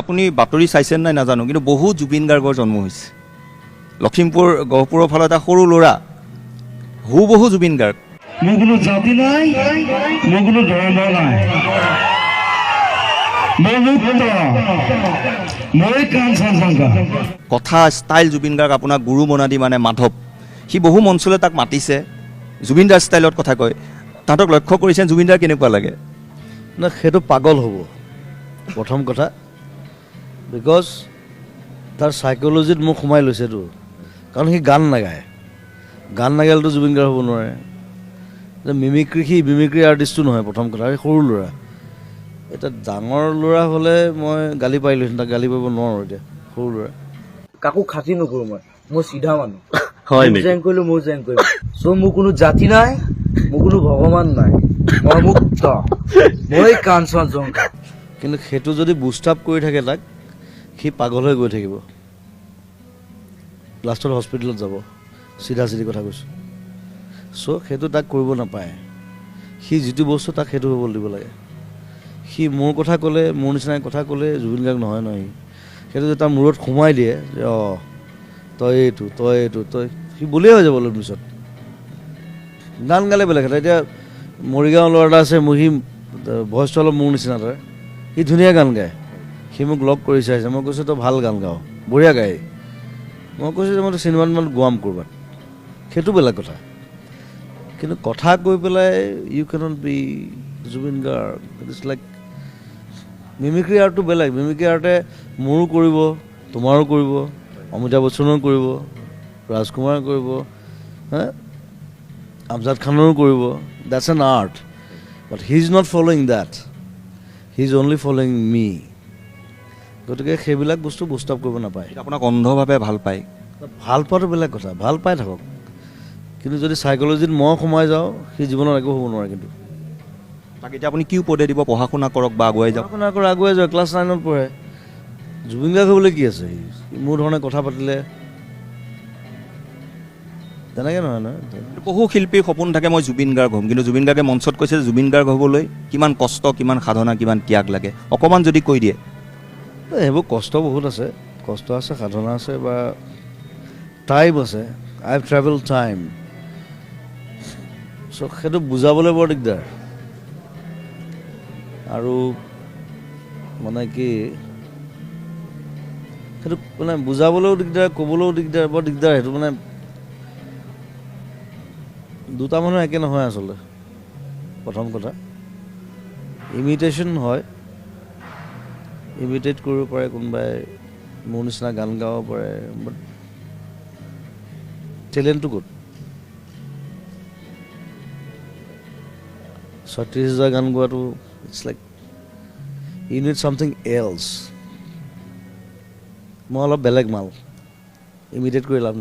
আপুনি বাতৰি চাইছে নাই নাজানো, কিন্তু বহু জুবিন গাৰ্গৰ জন্ম হৈছে। লখিমপুৰ গহপুৰৰ ফালৰ এটা সৰু ল'ৰা হুবহু জুবিন গাৰ্গ। মোৰ কোনো জাতি নাই, মোৰ কোনো ধৰ্ম নাই, মই মুক্ত, মই কাঞ্চনজংঘা। কথা ষ্টাইল জুবিন গাৰ্গ আপোনাক গুৰু মনাদি মানে মাধৱ, সি বহু মঞ্চলৈ তাক মাতিছে, জুবিন দাৰ ষ্টাইলত কথা কয়। তাহাঁতক লক্ষ্য কৰিছে জুবিন দাৰ কেনেকুৱা লাগে? না, সেইটো পাগল হ'ব প্ৰথম কথা, because তাৰ চাইক'লজিত মোক সোমাই লৈছেতো। কাৰণ সি গান নাগায়, গান নাগালেতো জুবিন গাৰ্গ হ'ব নোৱাৰে। যে মিমিক্ৰি, সি মিমিক্ৰি আৰ্টিষ্টটো নহয় প্ৰথম কথা, সি সৰু ল'ৰা। এতিয়া ডাঙৰ ল'ৰা হ'লে মই গালি পাৰিলোহেঁতেন, তাক গালি পাৰিব নোৱাৰোঁ এতিয়া, সৰু ল'ৰা। কাকো খাতি নকৰোঁ মই, মই চিধা মানুহ। হয় মোক নেকি? জেং কৰিলে ময়ো জেং কৰিম। চ' মোৰ কোনো জাতি নাই, মোৰ কোনো ভগৱান নাই, মই মুক্ত, মই কাঞ্চনজংঘা। কিন্তু সেইটো যদি বুষ্ট আপ কৰি থাকে তাক, সি পাগল হৈ গৈ থাকিব, লাষ্টত হস্পিটেলত যাব। চিধা চিধি কথা কৈছোঁ। চ' সেইটো তাক কৰিব নাপায়। সি যিটো বস্তু তাক সেইটো হ'বলৈ দিব লাগে। সি মোৰ কথা ক'লে, মোৰ নিচিনাকৈ কথা ক'লে জুবিন গাৰ্গ নহয় নহয় সি। সেইটো যে তাৰ মূৰত সোমাই দিয়ে যে অঁ তই এইটো, তই এইটো, তই সি বুলিয়ে হৈ যাব অলপ পিছত। গান গালে বেলেগ এটা। এতিয়া মৰিগাঁও ল'ৰা এটা আছে, মোৰ সি ভইচটো অলপ মোৰ নিচিনা তাৰ, সি ধুনীয়া গান গায়। সি মোক লগ কৰি চাইছে, মই কৈছোঁ তই ভাল গান গাৱ, বঢ়িয়া গায়। মই কৈছোঁ যে মই চিনেমাত মান গোৱাম ক'ৰবাত, সেইটো বেলেগ কথা। কিন্তু কথা কৈ পেলাই you cannot be Zubeen Garg. It's like mimicry আৰ্টটো বেলেগ। মিমিক্ৰি আৰ্টে মোৰো কৰিব, তোমাৰো কৰিব, অমিতাভ বচ্চনৰো কৰিব, ৰাজকুমাৰো কৰিব, হা, আমজাদ খানৰো কৰিব। That's an art, but he is not following that, he is only following me. গতিকে সেইবিলাক বস্তু বুষ্ট আপ কৰিব নাপায়। আপোনাক অন্ধভাৱে ভাল পায়। ভাল পোৱাটো বেলেগ কথা, ভাল পাই থাকক, কিন্তু যদি চাইক'লজিত মই সোমাই যাওঁ, সি জীৱনত একো হ'ব নোৱাৰে। কিন্তু তাক এতিয়া আপুনি কি উপদেশ দিব? পঢ়া শুনা কৰক বা আগুৱাই যাওক? পঢ়া শুনা কৰা, আগুৱাই যাওক, ক্লাছ 9ত পঢ়ে। জুবিন গাৰ্গ হ'বলৈ কি আছে? সি মোৰ ধৰণে কথা পাতিলে তেনেকৈ নহয় নহয়। বহু শিল্পীৰ সপোন থাকে মই জুবিন গাৰ্গ হ'ম, কিন্তু জুবিন গাৰ্গে মঞ্চত কৈছে যে জুবিন গাৰ্গ হ'বলৈ কিমান কষ্ট, কিমান সাধনা, কিমান ত্যাগ লাগে, অকণমান যদি কৈ দিয়ে। সেইবোৰ কষ্ট বহুত আছে, কষ্ট আছে, সাধনা আছে বা টাইম আছে। I have travel time, so সেইটো বুজাবলৈ বৰ দিগদাৰ। আৰু মানে কি, সেইটো মানে বুজাবলৈও দিগদাৰ, ক'বলৈও দিগদাৰ, বৰ দিগদাৰ। সেইটো মানে দুটা মানুহ একে নহয় আচলতে। প্ৰথম কথা ইমিটেশ্যন হয়, ইমিটেট কৰিব পাৰে কোনোবাই, মোৰ নিচিনা গান গাব পাৰে, বাট টেলেণ্টটো ক'ত? 36 হাজাৰ গান গোৱাটো it's like you need something else. মই অলপ বেলেগ মাল, ইমিটেট কৰি লাভ